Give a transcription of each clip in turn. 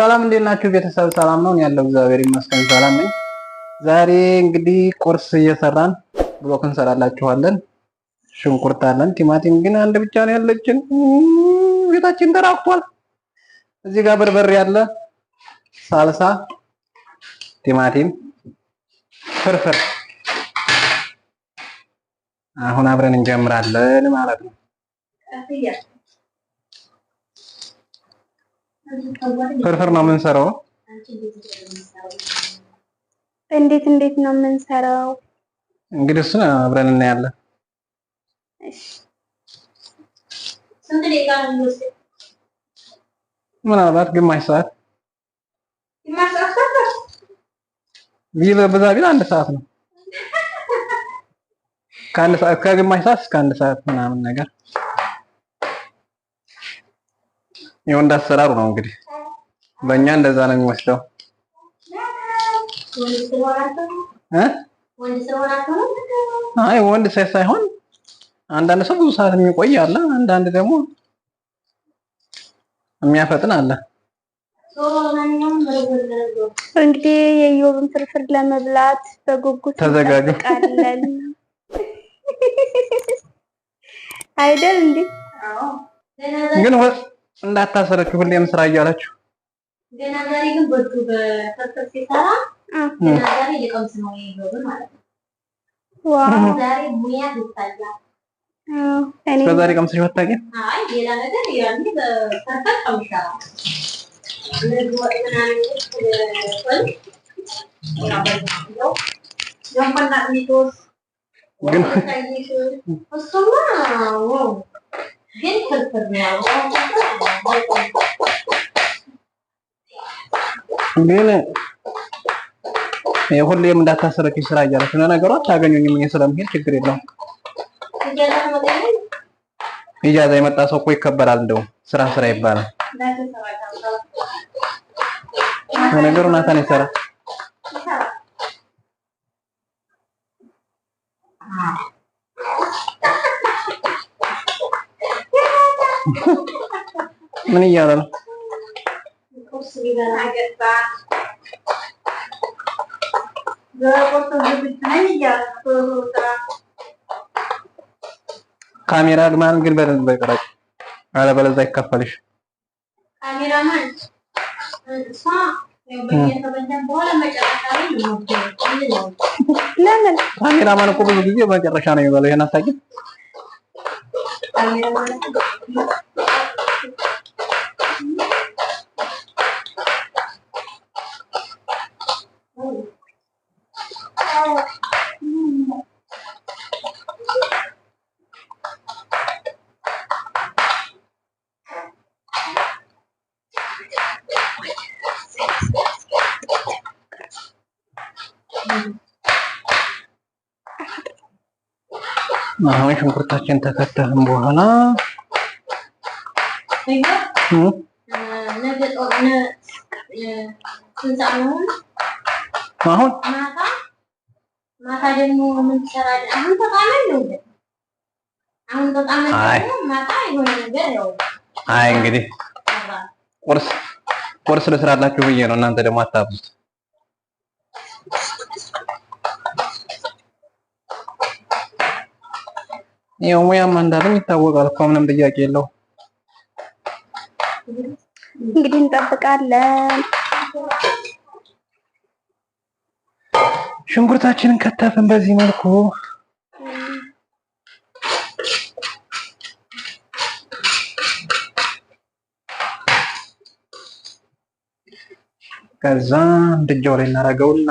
ሰላም እንዴት ናችሁ ቤተሰብ? ሰላም ነው ያለው፣ እግዚአብሔር ይመስገን ሰላም ነኝ። ዛሬ እንግዲህ ቁርስ እየሰራን vlog እንሰራላችኋለን። ሽንኩርት አለን፣ ቲማቲም ግን አንድ ብቻ ነው ያለችን። ቤታችን ተራቅቷል። እዚህ ጋር በርበሬ አለ፣ ሳልሳ፣ ቲማቲም፣ ፍርፍር። አሁን አብረን እንጀምራለን ማለት ነው። ፍርፍር ነው የምንሰራው። እንዴት እንዴት ነው የምንሰራው? እንግዲህ እሱን አብረን እናያለን። እሺ ምናልባት ግማሽ ሰዓት ቢል በዛ ቢል አንድ ሰዓት ነው። ከአንድ ሰዓት ከግማሽ ሰዓት እስከ አንድ ሰዓት ምናምን ነገር ይኸው እንዳሰራሩ ነው እንግዲህ። በእኛ እንደዛ ነው የሚወስደው እ አይ ወንድ ሴት ሳይሆን አንዳንድ ሰው ብዙ ሰዓት የሚቆይ አለ፣ አንዳንድ ደግሞ የሚያፈጥን አለ። እንግዲህ የኢዮብን ፍርፍር ለመብላት በጉጉት ተዘጋጁ። እንጠብቃለን። አይደል እንዴ? ግን እንዳታሰለችሁ ሁሌም ስራ እያላችሁ ገና ዛሬ ግን በእጁ በፍርፍር ሲሰራ ገና ዛሬ ሊቀምስ ነው የኢዮብን ማለት ነው። Wow! ዛሬ ሙያ ይታያል። እኔ እስከ ዛሬ ቀምሰሽ አታውቂም? አይ ሌላ ነገር ያኔ በፍርፍር ቀምሻለሁ። ምግብ ወጥ ምናምን ግን እሱማ wow! ግን ፍርፍር ነው። ግን ሁሌም እንዳታሰለችኝ ስራ እያላችሁ ለነገሩ አታገኙኝም። እኔ ስለምሄድ ችግር የለውም። ኢጃዛ የመጣ ሰው እኮ ይከበራል። እንደውም ስራ ስራ ይባላል። ለነገሩ ናታን ይሰራል። ምን እያለ ነው? ካሜራ ማን ግን በደንብ በቅረጭ፣ አለበለዚያ አይከፈልሽ። ካሜራማን እሷ በኋላ መጨረሻ ላይ ነው። ለምን ካሜራማን እኮ ብዙ ጊዜ መጨረሻ ነው የሚበላው። ይሄን አታውቂም? አሁን ሽንኩርታችን ተከተፍን በኋላ አሁን ማታ ማታ ደግሞ ምን ትሰራለህ? አሁን ተቃመን ነው አሁን ተቃመን ደግሞ ማታ የሆነ ነገር ያው አይ እንግዲህ ቁርስ ቁርስ ልስራላችሁ ብዬ ነው። እናንተ ደግሞ አታብዙት። ይኸው ሙያማ እንዳለኝ ይታወቃል እኮ ምንም ጥያቄ የለው። እንግዲህ እንጠብቃለን። ሽንኩርታችንን ከተፍን በዚህ መልኩ ከዛ ምድጃው ላይ እናደርገውና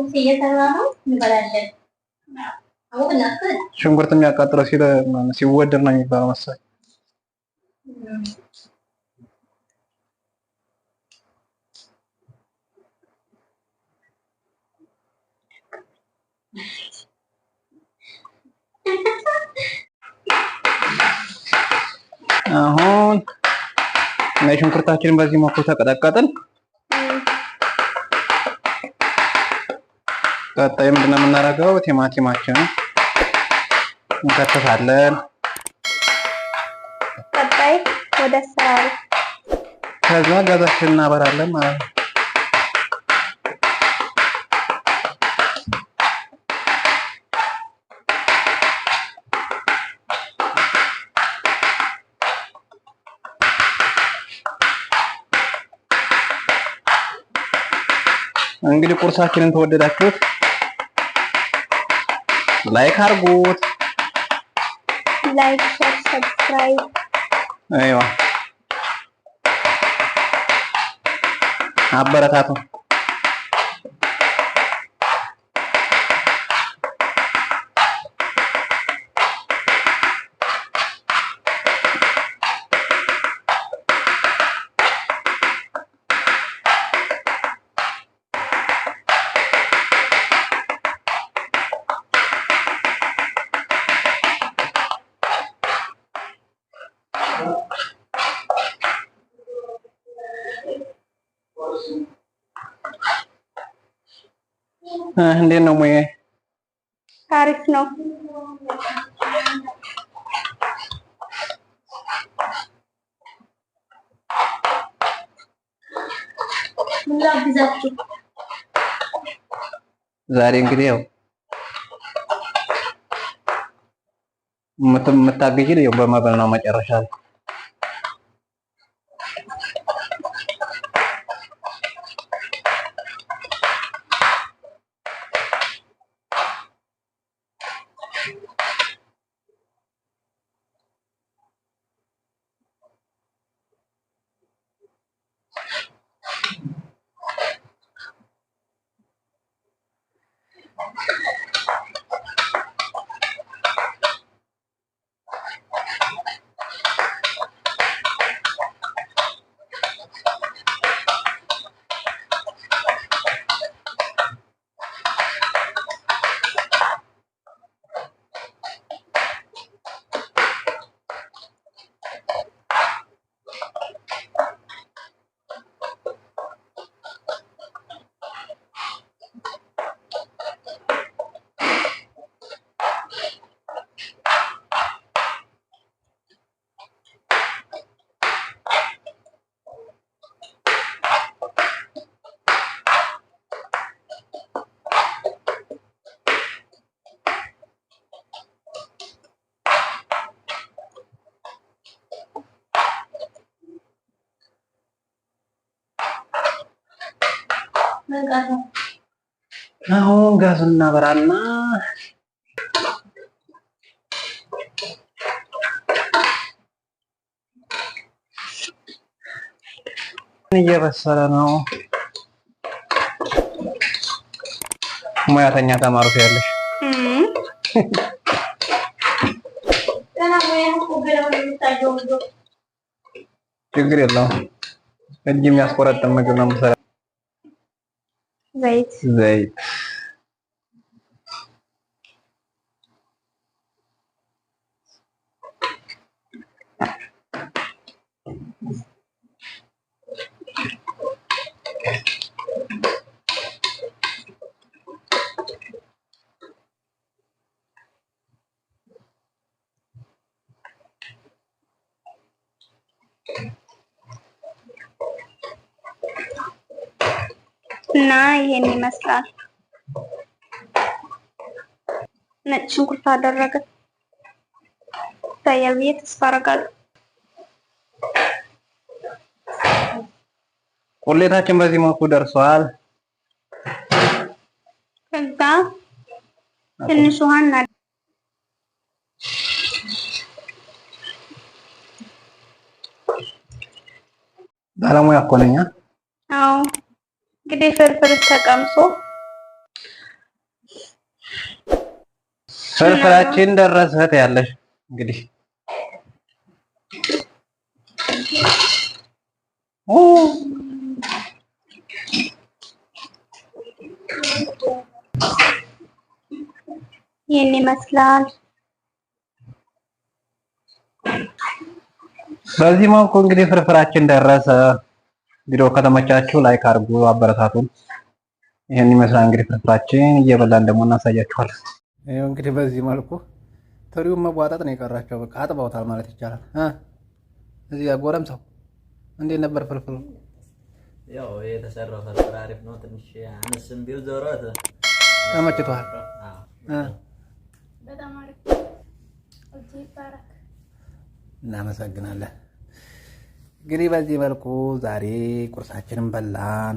ቁርስ እየሰራ ነው እንበላለን። ሽንኩርት የሚያቃጥለው ሲወደድ ነው የሚባለው መሰለኝ። አሁን ነጭ ሽንኩርታችንን በዚህ መልኩ ተቀጠቀጥን። ቀጣይ ምንድነው የምናደርገው? ቲማቲማችንን እንከትፋለን። ቀጣይ ወደ አሰራሩ። ከዛ ጋዛችን እናበራለን ማለት ነው። እንግዲህ ቁርሳችንን ተወደዳችሁት like አድርጉት። Like፣ share፣ subscribe። أيوه አበረታቱ። እንዴት ነው ሙዬ? አሪፍ ነው። ምን ላግዛችሁ? ዛሬ እንግዲህ ያው የምታግዢን ያው በመብል ነው መጨረሻ ላይ። ምን ቀረ? አሁን ጋዙን እናበራና እየበሰለ ነው። ሙያተኛ ተማሩት ያለሽ ገና ሙያ እኮ ገና ነው የሚታየው ምግብ። ችግር የለውም። እጅ የሚያስቆረጥም ምግብ ነው የምሰራው። ዘይት። ዘይት። እና ይሄን ይመስላል። ነጭ ሽንኩርት አደረገ፣ ይታያል ብዬ ተስፋ አደርጋለሁ። ቁሌታችን በዚህ መልኩ ደርሷል። ከዛ ትንሽ ውሃ እና ባለሙያ እኮ ነኝ። አዎ፣ እንግዲህ ፍርፍር ተቀምሶ ፍርፍራችን ደረሰ ትያለሽ እንግዲህ። ኦ፣ ይህን ይመስላል። በዚህ መልኩ እንግዲህ ፍርፍራችን ደረሰ። ቪዲዮ ከተመቻችሁ like አድርጉ፣ አበረታቱን። ይህን ይመስላል እንግዲህ ፍርፍራችን። እየበላን ደግሞ እናሳያችኋለን። ይኸው እንግዲህ በዚህ መልኩ ትሪውን መቧጠጥ ነው የቀራቸው። በቃ አጥበውታል ማለት ይቻላል። እዚህ ጋር ጎረምሳው እንዴት ነበር ፍርፍሩ? ያው የተሰራው ፍርፍር አሪፍ ነው። ትንሽ አነስም ቢል ዞሮ ተመችቶሃል? በጣም አሪፍ ይባረክ። እናመሰግናለን። እንግዲህ በዚህ መልኩ ዛሬ ቁርሳችንን በላን።